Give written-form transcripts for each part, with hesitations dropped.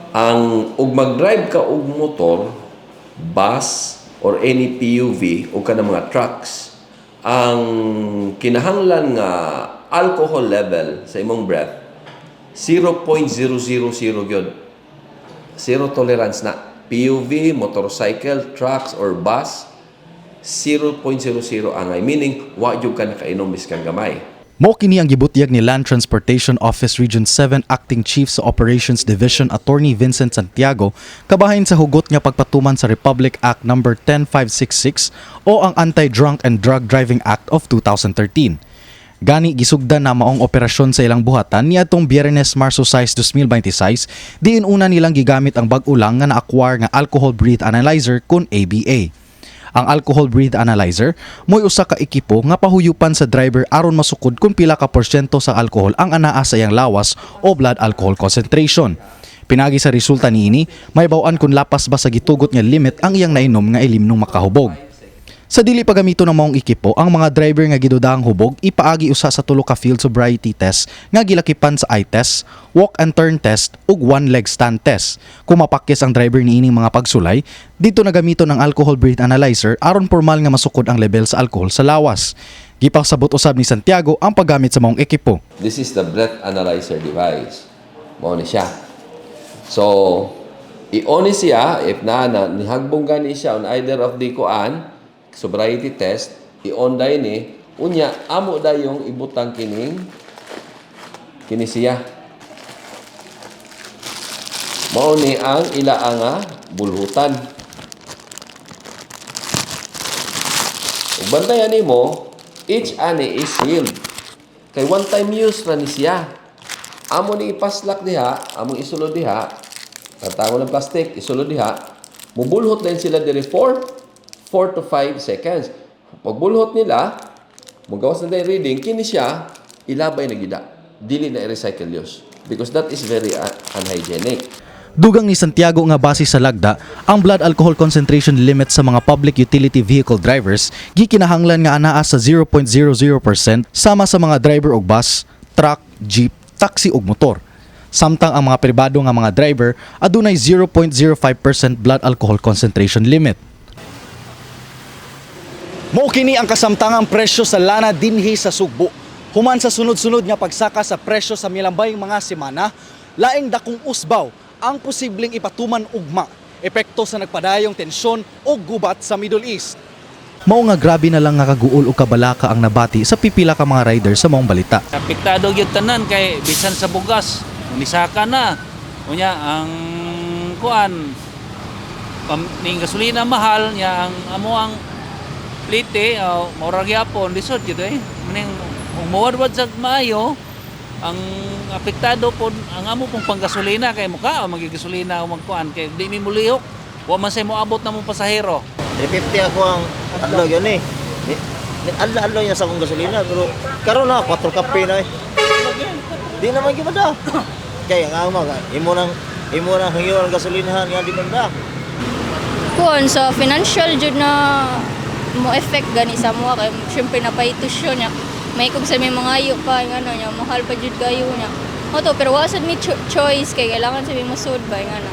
Ang ug mag-drive ka og motor, bus or any PUV o kanang mga trucks, ang kinahanglan nga alcohol level sa imong breath 0.000 gyud. Zero tolerance na. PUV, motorcycle, trucks or bus, 0.00 angay. Meaning, wa jud ka nakainom biskan gamay. Mao kini ang gibutyag ni Land Transportation Office Region 7 Acting Chief sa Operations Division Attorney Vincent Santiago kabahin sa hugot nga pagpatuman sa Republic Act No. 10566 o ang Anti-Drunk and Drug Driving Act of 2013. Gani gisugdan na maong operasyon sa ilang buhatan niadtong Biyernes, Marso 6, 2026, diin una nilang gigamit ang bag-o lang nga na-acquire nga alcohol breath analyzer kun ABA. Ang alcohol breath analyzer mo'y usa ka ekipo nga pahuyupan sa driver aron masukod kung pila ka porsyento sa alcohol ang anaa sa iyang lawas o blood alcohol concentration. Pinagi sa resulta niini, mahibaw-an kung lapas ba sa gitugot nga limit ang iyang nainom nga ilimnong makahubog. Sa dili paggamito ng maong ekipo, ang mga driver nga gidudahang hubog ipaagi usa sa tulo ka field sobriety test nga gilakipan sa eye test, walk and turn test ug one leg stand test. Kung mapakyas ang driver niining mga pagsulay, didto na gamiton ang alcohol breath analyzer aron formal nga masukod ang level sa alcohol sa lawas. Gipasabot usab ni Santiago ang paggamit sa maong ekipo. This is the breath analyzer device. Mao ni siya. So, i-on ni siya, if na nihagbong gani siya on either of the kuan, sobriety test, i-on dayon ni, unya, amo dayong ibutang kining, kini siya. Mao ni ang ila nga bulhutan. Ug bantayan nimo, each ani is sealed. Kay one time use ra ni siya. Amo ni ipaslak diha, among isulod diha, tango ng plastic, isulod diha, mubulhot din sila diri for 4 to 5 seconds. Pagbulhot nila, mugawas na din reading, kini siya, ilabay na gida. Dili na i-recycle use. Because that is very unhygienic. Dugang ni Santiago nga base sa lagda, ang blood alcohol concentration limit sa mga public utility vehicle drivers gikinahanglan nga anaa sa 0.00% sama sa mga driver og bus, truck, jeep, taxi ug motor. Samtang ang mga pribado nga mga driver adunay 0.05% blood alcohol concentration limit. Mao kini ang kasamtangang presyo sa lana dinhi sa Sugbo. Human sa sunod-sunod nga pagsaka sa presyo sa milambayng mga semana, laing dakong usbaw ang posibleng ipatuman ugma, epekto sa nagpadayong tensyon o gubat sa Middle East. Mao nga grabe na lang nga kaguol o kabalaka ang nabati sa pipila ka mga rider sa maong balita. Apektado gyud tanan kay bisan sa bugas, nisaka na. Unya ang kuan ning gasolina mahal nya ang amo ang plite o mura gyapon lisod gyud eh. Maning kung muwadwad sa maayo ang apektado po ang amo pong panggasolina kay muka o magigasolina o magkuan kay di mi mulihok, wa man say moabot na mong pasahero. 350 ako ang adlaw yun eh. Adlaw niya sa akong gasolina pero karon na 4 kape na eh. Di naman gyud da. Kaya nga mo imo nang hangyo ang gasolinahan nga di man da. Kuan sa financial jud na mo effect gani sa mua kay syempre napay tuition niya may kung sa may mga ayo pa nga ano niya mahal pa jud kayo niya Oto, pero wa sad mi choice kay kailangan sa mi mosud ba nga na.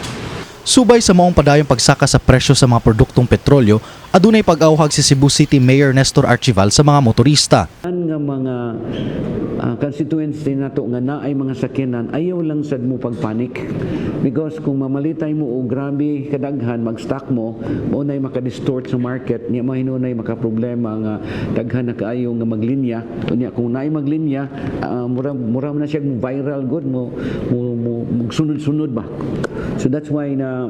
Subay sa maong padayong pagsaka sa presyo sa mga produktong petrolyo, adunay pag-awhag si Cebu City Mayor Nestor Archival sa mga motorista. Ang nga mga constituency nato nga naay mga sakyanan, ayaw lang sad mo pagpanik because kung mamalitay mo og grabe kadaghan, mag-stock mo, mao nay maka-distort sa market niya, mahinunay makaproblema nga daghan na kaayo nga maglinya. Unya kung naay maglinya, mura mura man na siya viral good mo sunod-sunod ba. So that's why na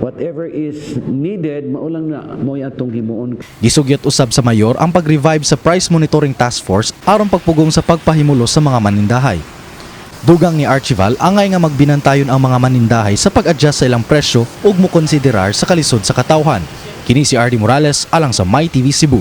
whatever is needed, mao lang na mao atong himuon. Gisugyot usab sa mayor ang pag-revive sa Price Monitoring Task Force aron pagpugong sa pagpahimulos sa mga manindahay. Dugang ni Archival, angay nga magbinantayon ang mga manindahay sa pag-adjust sa ilang presyo ug mokonsiderar sa kalisod sa katawhan. Kini si RD Morales alang sa My TV Cebu.